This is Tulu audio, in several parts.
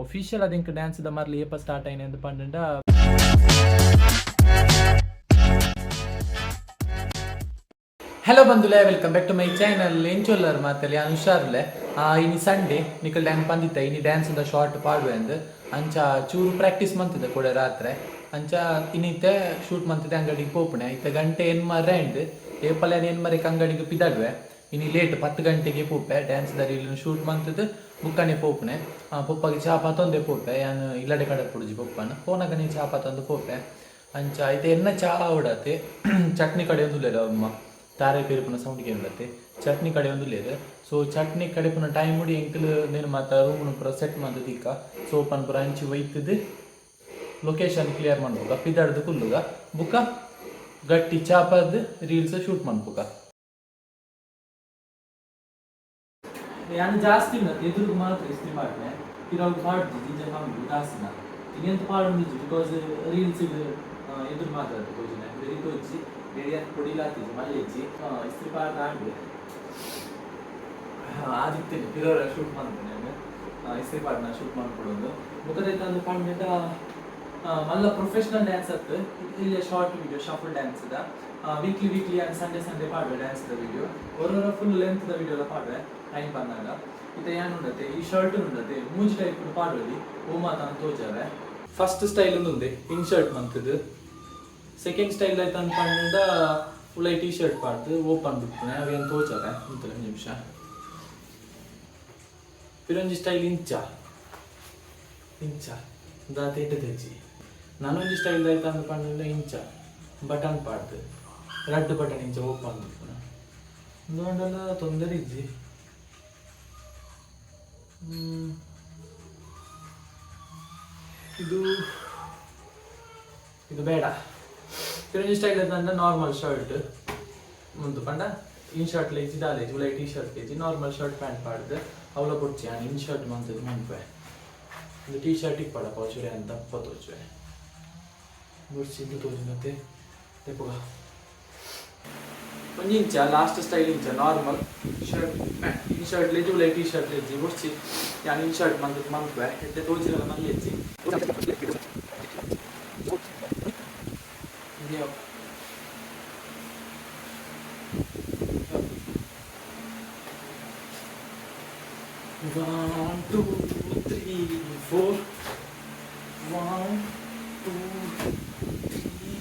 ಒಫಿಷಿಯಲ್ ಅದು ಎಂಕ್ ಡ್ಯಾನ್ಸ್ ದ ಮರ್ಲ್ ಏಪ ಸ್ಟಾರ್ಟ್ ಆಯಿನ ಅಂತ ಪಂಡ. ಹಲೋ ಬಂಧುಲೆ, welcome back to my channel. ಎಂಚೊಲ್ಲರ್ ಮಾತಲ್ಲಿ? ಹುಷಾರ್ಲೆ. ಇನಿ ಸಂಡೇ, ನಿಕಲ್ ಡ್ಯಾನ್ಸ್ ಬಂದಿತ್ತ. ಇನಿ ಡ್ಯಾನ್ಸ್ the short ಪಾಡುವೆ ಅಂದ್ ಅಂಚ ಚೂರು ಪ್ರಾಕ್ಟೀಸ್ ಮಂತಿದ್ದೆ ಕೂಡ ರಾತ್ರಿ. ಅಂಚ ಇನ್ನಿತ್ತೆ ಶೂಟ್ ಮಂತಿದ್ದೆ. ಅಂಗಡಿಗೆ ಪೋಪುಣೆ. ಇತ್ತೆ ಗಂಟೆ ಎನ್ಮರೆ ಅಂಡ್ ಏಪಲ ಎನ್ಮರೆಕ್ ಅಂಗಡಿಗೆ ಪಿದಾಡುವೆ. ಇನಿ ಲೇಟ್, 10 ಗಂಟೆಗೆ ಪೋಪೆ. ಡ್ಯಾನ್ಸ್ ದ ರೀಲ್ ಶೂಟ್ ಮಂತದ್ದು ಬುಕ್ಕನೆ ಪೋಪುಣೆ. ಪೊಪ್ಪಗೆ ಚಾ ಪತ್ತೊಂದೇ ಪೋಪೆ. ಯಾನ್ ಇಲ್ಲಡೆ ಕಡೆ ಪುಡುಜಿ ಪೊಪ್ಪನ. ಪೋನಗನೆ ಚಾ ಪತ್ತೊಂದು ಪೋಪೆ. ಅಂಚ ಇತ್ತೆ ಎನ್ನ ಚಾ ಆವಡತೆ. ಚಟ್ನಿ ಕಡೆ ಒಂದು ಅಮ್ಮ ತಾರೆ ಪೇರ್ಪುನ ಸೌಂಡ್ ಕೇಳತ್ತೆ. ಚಟ್ನಿ ಕಡೆ ಒಂದು ಲೇರು. ಸೊ ಚಟ್ನಿ ಕಡೆಪುನ ಟೈಮ್ ಮುಡಿ ಎಂಕಲ್ ನೇನು ಮಾತ ರೂಮ್ನು ಪೂರ ಸೆಟ್ ಮಂತ್ ದಿಕ್ಕ ಸೋಪನ್ ಪೂರ ಅಂಚಿ ಒಯ್ತದು ಲೊಕೇಶನ್ ಕ್ಲಿಯರ್ ಮನ್ಪುಗ, ಪಿದಾಡ್ದು ಕುಲ್ಲುಗ. ಬುಕ್ಕ ಗಟ್ಟಿ ಚಾಪದ್ ರೀಲ್ಸ್ ಶೂಟ್ ಮನ್ಪುಗ. ಯಾನ್ ಜಾಸ್ತಿ ಎದುರು ಮಾತ್ರ ಇಸ್ತ್ರಿ ಮಾಡ್ನೆ. ಪಿರವು ಪಾಡ್ಜಿ, ಜಿಂಜ ಕಮ್ಮಿ, ಉದಾಸೀನ. ಇನ್ನೆಂತ ಪಾಡೊಂದಿಜ್ಜಿ, because reels ಎದುರು ಮಾತ್ರ ತೋಜುನೆ. ಬೆರಿ ತೋಜಿ ಬೆರಿಯತ್ ಪೊಡಿಲಾತಿಜಿ ಮಲ್ಲೆಜ್ಜಿ. ಇಸ್ತ್ರಿ ಪಾಡ್ದ ಆಂಡ್ ಆದಿತ್ತೇನೆ ಪಿರೋರ ಶೂಟ್ ಮಾಡ್ತೇನೆ ನಾನು. ಇಸ್ತ್ರಿ ಪಾಡ್ನ ಶೂಟ್ ಮಾಡ್ಕೊಡೋದು. ಬುಕ್ಕದೈತೆ ಅಂದು ಪಂಡ ಮಲ್ಲ ಪ್ರೊಫೆಷನಲ್ ಡ್ಯಾನ್ಸ್ ಅತ್ತು. ಇಲ್ಲಿ short video, shuffle dance the. Weekly weekly and Sunday Sunday ಪಾಡುವೆ dance the video. ಹೊರೊರ full length the video ಪಾಡುವೆ time ಬಂದಾಗ. ಇತ್ತೆ ಏನ್ ಉಂಡತೆ, ಈ ಶರ್ಟ್ ಉಂಡತೆ, ಮೂಜಿ ಟೈಪ್ ಪಾಡುವಲ್ಲಿ. ಓ ಮಾತ ಅಂತ ತೋಜಾವೆ. ಫಸ್ಟ್ ಸ್ಟೈಲ್ ಒಂದುಂದೆ ಇನ್ ಶರ್ಟ್ ಮಂತದ್ದು. ಸೆಕೆಂಡ್ ಸ್ಟೈಲ್ ಆಯ್ತು ಅಂತ ಪಂಡ ಉಲೈ ಟಿ ಶರ್ಟ್ ಪಾಡ್ದು ಓಪನ್ ಬಿಟ್ಪುನೆ. ಅವೇನು ತೋಜಾವೆ ಉಂತಲೆ ನಿಮಿಷ. ಪಿರೊಂಜಿ ಸ್ಟೈಲ್ ಇಂಚ ಇಂಚ ದಾತ ಎಡ್ಡೆ ತೆಜ್ಜಿ. ನಾನೊಂಜಿ ಸ್ಟೈಲ್ ಆಯ್ತು ಅಂದ್ ಪಂಡ ಇಂಚ ಬಟನ್ ಪಾಡ್ದು, ರಡ್ಡ್ ಬಟನ್ ಇಂಚ ಓಪನ್ ಬಿಟ್ಪುನ. ಉಂದು ತೊಂದರೆ ಇಜ್ಜಿ. ಇದು ಇದು ಬೇಡ. ಪಿರೊಂಜಿ ಸ್ಟೈಲ್ ಅಂದ್ರೆ ನಾರ್ಮಲ್ ಶರ್ಟ್ ಮುಂದು ಪಂಡ ಇನ್ ಶರ್ಟ್ ಲೇಜಿ ದಾಲೇಜಿ ಉಲೈ ಟಿ ಶರ್ಟ್ ಲೇಜಿ ನಾರ್ಮಲ್ ಶರ್ಟ್ ಪ್ಯಾಂಟ್ ಪಾಡ್ದು ಅವಲ ಕೊಡ್ಚಿ. ನಾನು ಇನ್ ಶರ್ಟ್ ಮಂತದ್ದು ಮನ್ಪೆ. ಒಂದು ಟಿ ಶರ್ಟ್ ಇಪ್ಪಡ ಪೋಚುರೆ ಅಂತ ಪತೋಚುವೆ ಬುಡ್ಚಿ. ಇಂದು ತೋಜುನತೆ ತೆಪುಗ. ಒಂಜಿ ಇಂಚ ಲಾಸ್ಟ್ ಸ್ಟೈಲ್ ಇಂಚ normal shirt pant, in shirt ಲೇಜಿ ಉಲೈ ಟಿ ಶರ್ಟ್ ಲೇಜಿ ಬುಡ್ಚಿ. ಯಾನ್ ಇನ್ ಶರ್ಟ್ ಮಂತದ್ದು ಮನ್ಪೆ. ಎಡ್ಡೆ ತೋಜಿರಲ್ಲ ಮಲ್ಲೆಜ್ಜಿ. ಇಂದಿಯೋ. One, two, three, four. One, two, three,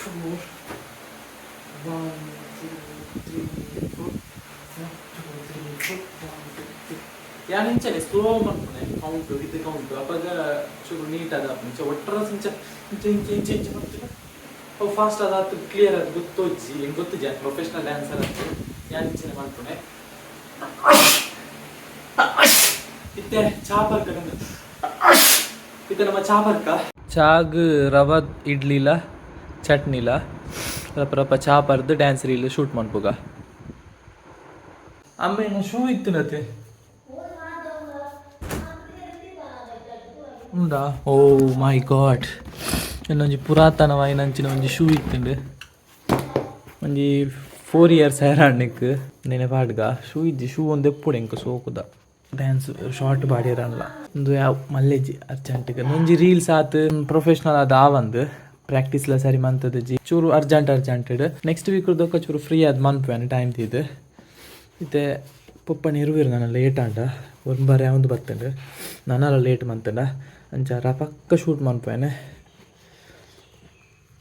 four. One, two, three, four. One, two, three, four. One, two, three. ಯಾನ್ ಇಂಚನೆ ಸ್ಲೋ ಮನ್ಪುನೆ ಕೌಂಟ್ ವಿತ್ ಕೌಂಟ್. ಅಪಗ ಚೂರು ನೀಟ್ ಅದ. ಇಂಚ ಒಟ್ಟರ ಇಂಚ ಇಂಚ ಇಂಚ ಇಂಚ ಇಂಚ ಮಾಡ್ತಿಲ್ಲ. ಅವು ಫಾಸ್ಟ್ ಅದಾತು, ಕ್ಲಿಯರ್ ಅದು ಗೊತ್ತೋಜ್ಜಿ. ಎಂಕ್ ಗೊತ್ತಿಜ್ಜಿ, ಪ್ರೊಫೆಷನಲ್ ಡ್ಯಾನ್ಸರ್ ಅಂತ. ಯಾನ್ ಇಂಚನೆ ಮನ್ಪುನೆ. ಇತ್ತೆ ಚಾ ಪರ್ಕ, ಇತ್ತೆ ನಮ್ಮ ಚಾ ಪರ್ಕ. ಚಾಗ್ ರವ ಇಡ್ಲಿಲ ಚಟ್ನಿಲ. ರಪ ರಪ ಚಾ ಪರ್ದು ಡ್ಯಾನ್ಸ್ ರೀಲ್ ಶೂಟ್ ಮನ್ಪುಗ. ಅಮ್ಮ, ಶೂ ಇತ್ತು ಉಂಡಾ? ಓ ಮೈ ಗಾಡ್, ಇನ್ನೊಂಜಿ ಪುರಾತನವಾಯಿನಂಚಿನ ಒಂಜಿ ಶೂ ಇತ್ತುಂಡು. ಒಂಜಿ 4 ಇಯರ್ಸ್ ಹೇರಾಣಿಕ್ ನೆನೆ ಪಾಡ್ಗ. ಶೂ ಇಜ್ಜಿ, ಶೂ ಒಂದು ಎಪ್ಪುಡು ಎಂಕ್ ಸೋಕುದ ಡ್ಯಾನ್ಸ್ ಶಾರ್ಟ್ ಬಾಡಿಯರಲ್ಲ. ಒಂದು ಯಾವ ಮಲ್ಲೆಜ್ಜಿ ಅರ್ಜೆಂಟ್ಗೆ. ಒಂಜಿ ರೀಲ್ಸ್ ಆತ್ ಪ್ರೊಫೆಷನಲ್ ಆದ್ ಆವಂದು. ಪ್ರಾಕ್ಟೀಸ್ ಲ ಸರಿ ಮಂತದ. ಚೂರು ಅರ್ಜೆಂಟ್ ಅರ್ಜೆಂಟ್. ನೆಕ್ಸ್ಟ್ ವೀಕ್ ದೊಕ್ಕ ಚೂರು ಫ್ರೀ ಆದ್ ಮನ್ಪುವೆನ್ ಟೈಮ್ ತೀದು. ಇತ್ತೆ ಪೊಪ್ಪನ ಇರುವೆರ್. ನಾನು ಲೇಟ್ ಆಂಡ ಒಂಬರೆ ಒಂದು ಬತ್ತಂಡು. ನಾನಲ್ಲ ಲೇಟ್ ಮಂತಂಡ. ಅಂಚ ರಪಕ್ಕ ಶೂಟ್ ಮನ್ಪುವೆನೆ.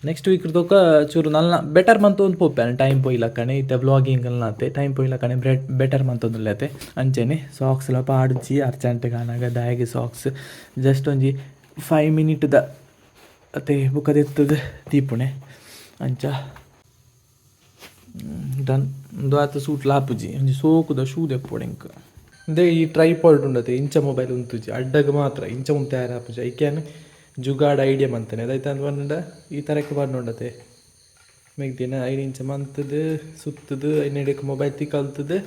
ನೆಕ್ಸ್ಟ್ ವೀಕ್ ದೊಕ್ಕ ಚೂರು ನಲ್ಲ ಬೆಟರ್ ಮಂತೊಂದು ಪೋಪೆ. ಟೈಮ್ ಪೋಯಿಲಕ್ಕನೆ ಇತ್ತೆ ವ್ಲಾಗಿಂಗ್ ಅಲ್ನಾತೆ ಟೈಮ್ ಪೋಯಿಲಕ್ಕನೆ ಬ್ರೆಡ್ ಬೆಟರ್ ಮಂತೊಂದುಲ್ಲೆತೆ. ಅಂಚೆನೆ ಸಾಕ್ಸ್ ಲ ಪಾಡ್ಜಿ. ಅರ್ಜೆಂಟ್ ಆನಗ ದಾಯೆಗ್ ಸಾಕ್ಸ್? ಜಸ್ಟ್ ಒಂಜಿ 5 ಮಿನಿಟ್ದ ಅತೆ. ಬುಕ್ಕ ದೆತ್ತದು ದೀಪುಣೆ. ಅಂಚ ಡನ್. ಉಂದು ಆತ ಸೂಟ್ ಲಾಪುಜಿ. ಒಂಜಿ ಸೋಕುದ ಶೂ ದೆಪ್ಪೊಡು ಎಂಕ್. ಇಂದೇ ಈ ಟ್ರೈಪಾಡ್ ಉಂಡತೆ, ಇಂಚ ಮೊಬೈಲ್ ಉಂತುಜಿ, ಅಡ್ಡಗ್ ಮಾತ್ರ ಇಂಚ ಉಂತೆ ಆಪುಜಿ. ಐಕ್ಯಾನ್ ಜುಗಾಡ್ ಐಡಿಯಾ ಮಂತನೆ. ಅದಾಯ್ತು ಅಂದ್ ಪಂಡ ಈ ತರಕ್ಕೆ ಪಂಡುಂಡತೆ ಮೆಗ್ದಿನ ಐನ್ ಇಂಚ ಮಂತದು ಸುತ್ತದು ಐನೆಡೆಕ್ ಮೊಬೈಲ್ ತಿಕಲ್ತದು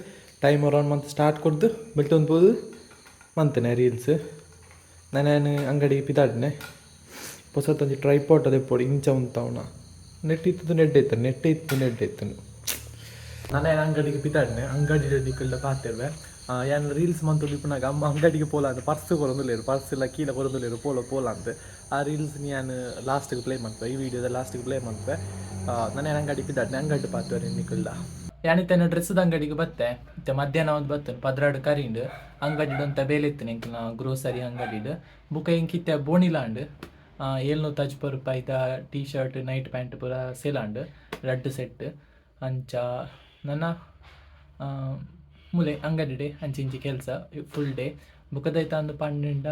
ಟೈಮ್ ಅರೌಂಡ್ ಮಂತ್ ಸ್ಟಾರ್ಟ್ ಕೊರ್ದು ಬಲ್ತೊಂದು ಪೋದು ಮಂತನೆ ರೀಲ್ಸ್. ನಾನು ಅಂಗಡಿಗೆ ಪಿದಾಡ್ನೆ. ಪೊಸತ್ತೊಂಜಿ ಟ್ರೈಪಾಡ್ ದೆಪ್ಪೊಡು, ಇಂಚ ಉಂತಾವುನ. ನೆಟ್ ಇತ್ತದು ನೆಡ್ ಇತ್ತು, ನೆಟ್ ಇತ್ತು ನೆಡ್ ಇತ್ತು. ನಾನು ಅಂಗಡಿಗೆ ಪಿದಾಡ್ನೆ. ಅಂಗಡಿ ನಿಕಲ್ಡ ಪಾತೆರ್ವೆ. ಯಾನ್ ರೀಲ್ಸ್ ಮಂತೊಂದು ಇಪ್ಪುನಾಗ ಅಮ್ಮ ಅಂಗಡಿಗೆ ಪೋಲ ಅಂತ ಪರ್ಸ್ ಕೊರೊಂದುಲ್ಲೆರ್, ಪರ್ಸ್ ಇಲ್ಲ ಕೀಲ ಕೊರೊಂದುಲ್ಲೆರ್, ಪೋಲ ಪೋಲ ಅಂತ. ಆ ರೀಲ್ಸ್ ಯಾನ್ ಲಾಸ್ಟ್ಗೆ ಪ್ಲೇ ಮನ್ಪೆ, ಈ ವಿಡಿಯೋದ ಲಾಸ್ಟ್ಗೆ ಪ್ಲೇ ಮನ್ಪೆ. ನಾನು ಅಂಗಡಿ ಪಿದಾಡ್ನೆ, ಅಂಗಡಿ ಪಾತ್ರೆ ನಿಕಲ್ಡ. ಯಾನಿತ್ತೇನ ಡ್ರೆಸ್ದ ಅಂಗಡಿಗೆ ಬತ್ತೆ. ಇತ್ತೆ ಮಧ್ಯಾಹ್ನ ಒಂದು ಬತ್ತೇನೆ, 12 ಕರಿಂಡ್. ಅಂಗಡಿಡ್ ಒಂತ ಬೇಲೆ ಇತ್ತು ಎಂಕ್ಲ, ಗ್ರೋಸರಿ ಅಂಗಡಿಡ್. ಬುಕ ಎಂಕಿತ್ತೆ ಬೋಣಿಲಾಂಡ್ 750 ರೂಪಾಯಿದ ಟೀ ಶರ್ಟ್, ನೈಟ್ ಪ್ಯಾಂಟ್ ಪೂರ ಸೇಲ್ ಆಂಡ್, ರಡ್ಡ್ ಸೆಟ್. ಅಂಚ ನನ ಮೂಲೆ ಅಂಗಡಿಡೆ ಅಂಚಿ ಇಂಚಿ ಕೆಲಸ ಫುಲ್ ಡೇ. ಬುಕದೈತ ಅಂದ್ ಪಂಡ,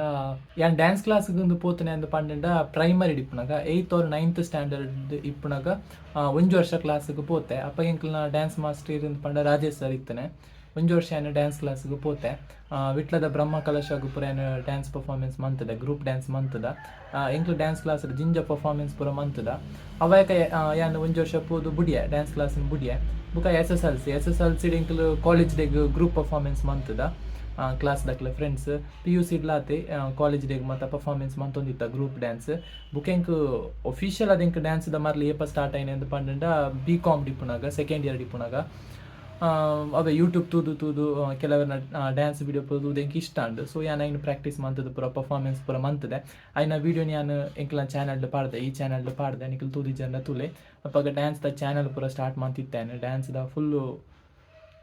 ಯಾನ್ ಡ್ಯಾನ್ಸ್ ಕ್ಲಾಸ್ಗೆ ಒಂದು ಪೋತನೆ ಅಂದ್ ಪಂಡ, ಪ್ರೈಮರಿ ಇಪ್ಪುನಾಗ, ಏಯ್ತ್ ಆರ್ ನೈನ್ತ್ ಸ್ಟ್ಯಾಂಡರ್ಡ್ ಇಪ್ಪುನಾಗ ಒಂಜಿ ವರ್ಷ ಕ್ಲಾಸ್ಗೆ ಪೋತೆ. ಅಪ್ಪ ಎಂಕ್ಲ್ನ ಡ್ಯಾನ್ಸ್ ಮಾಸ್ಟರ್ ಇಂದ್ ಪಂಡ ರಾಜೇಶ್ ಸರ್ ಇತ್ತನೆ. ಒಂಜಿ ವರ್ಷ ಯಾನ್ ಡ್ಯಾನ್ಸ್ ಕ್ಲಾಸ್ಗೆ ಪೋತೆ. ವಿಟ್ಲದ ಬ್ರಹ್ಮ ಕಲಶಗ್ ಪೂರ ಯಾನ್ ಡ್ಯಾನ್ಸ್ ಪರ್ಫಾರ್ಮೆನ್ಸ್ ಮಂತದ, ಗ್ರೂಪ್ ಡ್ಯಾನ್ಸ್ ಮಂತದ. ಎಂಕ್ಲು ಡ್ಯಾನ್ಸ್ ಕ್ಲಾಸ್ ಜಿಂಜ ಪರ್ಫಾರ್ಮೆನ್ಸ್ ಪೂರ ಮಂತದ. ಅವಯಕ ಯಾನ್ ಒಂಜಿ ವರ್ಷ ಪೋದು ಬುಡಿಯೆ, ಡ್ಯಾನ್ಸ್ ಕ್ಲಾಸ್ ಬುಡಿಯೆ. ಬುಕ S S L C, S S L C ಎಂಕ್ಲು ಕಾಲೇಜ್ ಡೇಗ್ ಗ್ರೂಪ್ ಪರ್ಫಾರ್ಮೆನ್ಸ್ ಮಂತದ ಕ್ಲಾಸ್ ದಕ್ಲೆ ಫ್ರೆಂಡ್ಸ್. ಪಿಯು ಸಿಡ್ಲಾತೆ ಕಾಲೇಜ್ ಡೇಗ್ ಮತ್ತೆ ಪರ್ಫಾರ್ಮೆನ್ಸ್ ಮಂತೊಂದಿತ್ತ ಗ್ರೂಪ್ ಡ್ಯಾನ್ಸ್. ಬುಕ್ ಎಂಕ್ ಒಫಿಷಿಯಲ್ ಅದ ಎಂಕ್ ಡ್ಯಾನ್ಸ್ ದ ಮರ್ಲಿ ಏಪ ಸ್ಟಾರ್ಟ್ ಆಯ್ನೆ ಅಂದ್ ಪಂಡ, ಬಿ ಕಾಮ್ ಡಿಪ್ಪುನಾಗ, ಸೆಕೆಂಡ್ ಇಯರ್ ಡಿಪ್ಪುನಾಗ. ಅವೇ ಯೂಟ್ಯೂಬ್ ತೂದು ತೂದು, ಕೆಲವರ ಡ್ಯಾನ್ಸ್ ವಿಡಿಯೋ ತೂದು ಎಂಕ್ ಇಷ್ಟ ಅಂಡ್. ಸೊ ಯಾನ್ ಐನ್ ಪ್ರಾಕ್ಟೀಸ್ ಮಂತದ, ಪೂರ ಪರ್ಫಾರ್ಮೆನ್ಸ್ ಪೂರ ಮಂತದೆ. ಐನ ವಿಡಿಯೋ ಯಾನ್ ಎಂಕ್ಲ ಚಾನಲ್ ಪಾಡ್ದೆ, ಈ ಚಾನಲ್ ಪಾಡ್ದೆ. ನಿಕಲ್ ತೂದಿ ಜನ ತೂಲೆ. ಅಪಗ ಡ್ಯಾನ್ಸ್ ದ ಚಾನಲ್ ಪೂರ ಸ್ಟಾರ್ಟ್ ಮಂತಿತ್ತೇನೆ. ಡ್ಯಾನ್ಸ್ ದ ಫುಲ್ಲು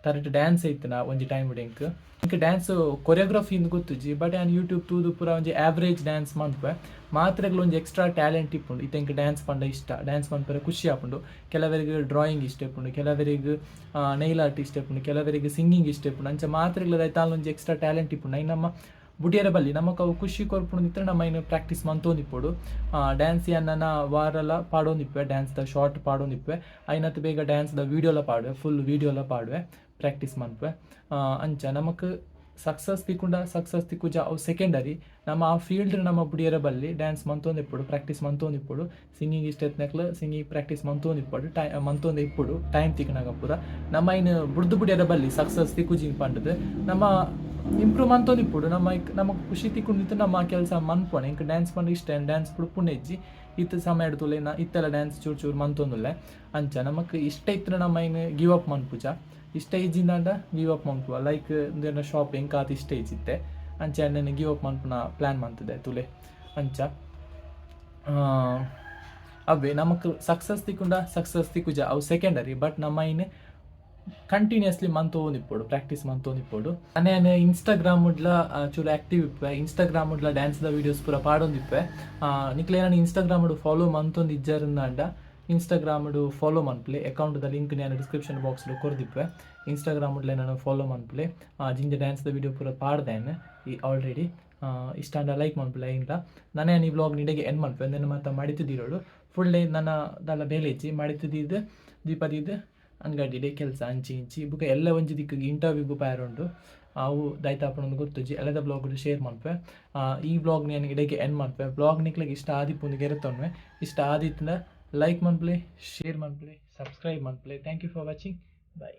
ಕರೆಕ್ಟ್ ಡ್ಯಾನ್ಸ್ ಇತ್ತು ಒಂಜಿ ಟೈಮ್ ಎಂಕ್. ಎಂಕ್ ಡ್ಯಾನ್ಸ್ ಕೊರಿಯೋಗ್ರಫಿ ಇಂದ್ ಗೊತ್ತುಜಿ, ಬಟ್ ಯಾನ್ ಯೂಟ್ಯೂಬ್ ತೂದು ಪೂರ ಒಂಜಿ ಆವ್ರೇಜ್ ಡ್ಯಾನ್ಸ್ ಮನ್ಪೆ. ಮಾತ್ರೆಗ್ಲ ಒಂಜಿ ಎಕ್ಸ್ಟ್ರಾ ಟ್ಯಾಲೆಂಟ್ ಇಪ್ಪುಂಡು. ಇತ್ತೆ ಎಂಕ್ ಡ್ಯಾನ್ಸ್ ಪಂಡ ಇಷ್ಟ, ಡ್ಯಾನ್ಸ್ ಮನ್ಪೆರೆ ಖುಷಿ ಆಪುಂಡು. ಕೆಲವರಿಗೆ ಡ್ರಾಯಿಂಗ್ ಇಷ್ಟ ಇಪ್ಪುಂಡು, ಕೆಲವರಿಗೆ ನೈಲ್ ಆರ್ಟ್ ಇಷ್ಟ ಇಪ್ಪುಂಡು, ಕೆಲವರಿಗೆ ಸಿಂಗಿಂಗ್ ಇಷ್ಟ ಇಪ್ಪುಂಡು. ಅಂಚ ಮಾತ್ರೆಗ್ಲ ದಾಯ್ತಾಲ್ ಒಂಜಿ ಎಕ್ಸ್ಟ್ರಾ ಟ್ಯಾಲೆಂಟ್ ಇಪ್ಪುಂಡು. ಐನ್ ನಮ್ಮ ಬುಡಿಯರ ಬಲ್ಲಿ, ನಮಕ್ ಅವು ಖುಷಿ ಕೊರ್ಪುಂಡು ಇತ್ತರೆ ನಮ್ಮ ಐನ್ ಪ್ರಾಕ್ಟೀಸ್ ಮಂತೊಂದಿಪ್ಪೊಡು. ಡ್ಯಾನ್ಸ್ ಯಾನ್ ವಾರಲ ಪಾಡೊಂದಿಪ್ಪೆ, ಡ್ಯಾನ್ಸ್ ದ ಶಾರ್ಟ್ ಪಾಡೊಂದಿಪ್ಪೆ. ಐನತ್ ಬೇಗ ಡ್ಯಾನ್ಸ್ ದ ವೀಡಿಯೋಲ ಪಾಡುವೆ, ಫುಲ್ ವೀಡಿಯೋಲ ಪಾಡುವೆ, ಪ್ರಾಕ್ಟೀಸ್ ಮನ್ಪುವೆ. ಅಂಚ ನಮಕ್ ಸಕ್ಸಸ್ ತಿಕ್ಕುಂಡ ಸಕ್ಸಸ್ ತಿಕ್ಕುಜ ಅವು ಸೆಕೆಂಡರಿ. ನಮ್ಮ ಆ ಫೀಲ್ಡ್ ನಮ್ಮ ಬುಡಿಯರ ಬಲ್ಲಿ, ಡ್ಯಾನ್ಸ್ ಮಂತೊಂದಿಪ್ಪೊಡು, ಪ್ರಾಕ್ಟೀಸ್ ಮಂತೊಂದಿಪ್ಪೊಡು. ಸಿಂಗಿಂಗ್ ಇಷ್ಟ ಇತ್ತಿನಕ್ಲು ಸಿಂಗಿಂಗ್ ಪ್ರಾಕ್ಟೀಸ್ ಮಂತೊಂದಿಪ್ಪೊಡು, ಟೈ ಮಂತೊಂದು ಇಪ್ಪೊಡು ಟೈಮ್ ತಿಕ್ಕನಾಗ ಪೂರ. ನಮ್ಮ ಐನ್ ಬುಡ್ದು ಬುಡಿಯರ ಬಲ್ಲಿ ಸಕ್ಸಸ್ ತಿಕ್ಕುಜಿ ಪಂಡದು. ನಮ್ಮ ಇಂಪ್ರೂವ್ ಮಂತೊಂದಿಪ್ಪೊಡು. ನಮ್ಮ ನಮಕ್ ಖುಷಿ ತಿಕ್ಕೊಂಡಿತ್ತು ನಮ್ಮ ಕೆಲಸ ಮನ್ಪೊಣ. ಎಂಕ್ ಡ್ಯಾನ್ಸ್ ಪಂಡ ಇಷ್ಟ, ಡ್ಯಾನ್ಸ್ ಪುಣೆಜ್ಜಿ. ಇತ್ತ ಸಮಯ ತುಲೆ ಇತ್ತೆಲ್ಲ ಡ್ಯಾನ್ಸ್ ಚೂರು ಚೂರು ಮಂತೊಂದುಲ್ಲೆ. ಅಂಚ ನಮಕ್ ಇಷ್ಟ ಇತ್ತು ನಮ್ಮ ಐನ್ ಗಿವ್ ಅಪ್ ಮನ್ಪುಜ. ಇಷ್ಟ ಇಜ್ಜಿಂದಾಂಡ ಗಿವ್ ಅಪ್ ಮನ್ಪುವ. ಲೈಕ್ ಶಾಪ್ ಎಂಕ್ ಆತ್ ಇಷ್ಟ ಇಜ್ಜಿತ್ತೆ, ಅಂಚ ನಾನು ಗಿವ್ ಅಪ್ ಮನ್ಪುನ ಪ್ಲ್ಯಾನ್ ಮಂತದೆ ತುಲೆ. ಅಂಚ ಅವೇ ನಮಕ್ ಸಕ್ಸಸ್ ತಿಕ್ಕುಂಡ ಸಕ್ಸಸ್ ತಿಕ್ಕುಜ ಅವು ಸೆಕೆಂಡರಿ, ಬಟ್ ನಮ್ಮ ಐನ್ ಕಂಟಿನ್ಯೂಸ್ಲಿ ಮಂತೊಂದಿಪ್ಪೊಡು, ಪ್ರಾಕ್ಟೀಸ್ ಮಂತೊಂದಿಪ್ಪೊಡು. ನಾನು ಇನ್ಸ್ಟಾಗ್ರಾಮ್ ಉಡ್ಲ ಚೂರು ಆಕ್ಟಿವ್ ಇಪ್ಪೆ. ಇನ್ಸ್ಟಾಗ್ರಾಮ್ ಉಡ್ಲ ಡ್ಯಾನ್ಸ್ ದ ವೀಡಿಯೋಸ್ ಪೂರ ಪಾಡೊಂದಿಪ್ಪೆ. ನಿಕ್ಲೆ ನಾನು ಇನ್ಸ್ಟಾಗ್ರಾಮ್ ಫಾಲೋ ಮಂತೊಂದು ಇಜ್ಜಾರಂದಾಂಡ ಇನ್ಸ್ಟಾಗ್ರಾಮ್ ಫಾಲೋ ಮನ್ಪುಲೆ. ಅಕೌಂಟ್ ಲಿಂಕ್ ನಾನು ಡಿಸ್ಕ್ರಿಪ್ಷನ್ ಬಾಕ್ಸ್ ಕೊರ್ದಿಪ್ಪೆ. ಇನ್ಸ್ಟಾಗ್ರಾಮ್ ನಾನು ಫಾಲೋ ಮನ್ಪುಲೆ. ಜಿಂಜ ಡ್ಯಾನ್ಸ್ ದ ವಿಡಿಯೋ ಪೂರ ಪಾಡ್ದೇನೆ ಈ ಆಲ್ರೆಡಿ. ಇಷ್ಟ ಅಂಡ ಲೈಕ್ ಮನ್ಪುಲೆ. ಇಲ್ಲ ನಾನೇ ಈ ವ್ಲಾಗ್ ನಿಡೆಗೆ ಎಂಡ್ ಮನ್ಪೆ. ನನ್ನ ಮತ್ತೆ ಮಡಿತುದಿರೋಡು ಫುಲ್ ಡೇ ನನ್ನ ದಾಲ ಬೇಲೆ ಇಜ್ಜಿ. ಮಡಿತುದಿದ್ದು ದೀಪದಿದ್ದು ಅಂಗಡಿಡೆ ಕೆಲಸ ಅಂಚಿ ಇಂಚಿ. ಬುಕ ಎಲ್ಲ ಒಂಜಿ ದಿಕ್ಕಿಗೆ ಇಂಟರ್ವ್ಯೂಗು ಪ್ಯಾರುಂಡು. ಅವು ದಾಯ್ತಾಪುಂಡು ಗೊತ್ತುಜಿ, ಎಲ್ಲದ ವ್ಲಾಗ್ ಶೇರ್ ಮನ್ಪೆ. ಈ ವ್ಲಾಗ್ ನಾನು ಇಡೆಗೆ ಎಂಡ್ ಮನ್ಪೆ. ವ್ಲಾಗ್ ನಿಕ್ಲೆಗ್ ಇಷ್ಟ ಆದಿಪ್ಪುಂದು ಗೆರೆತೊನ್ವೆ. ಇಷ್ಟ ಆದಿತ್ತಂಡ ಲೈಕ್ ಮನ್ಪುಲೆ, ಶೇರ್ ಮನ್ಪುಲೆ, ಸಬ್ಸ್ಕ್ರೈಬ್ ಮನ್ಪುಲೆ. Thank you for watching, bye.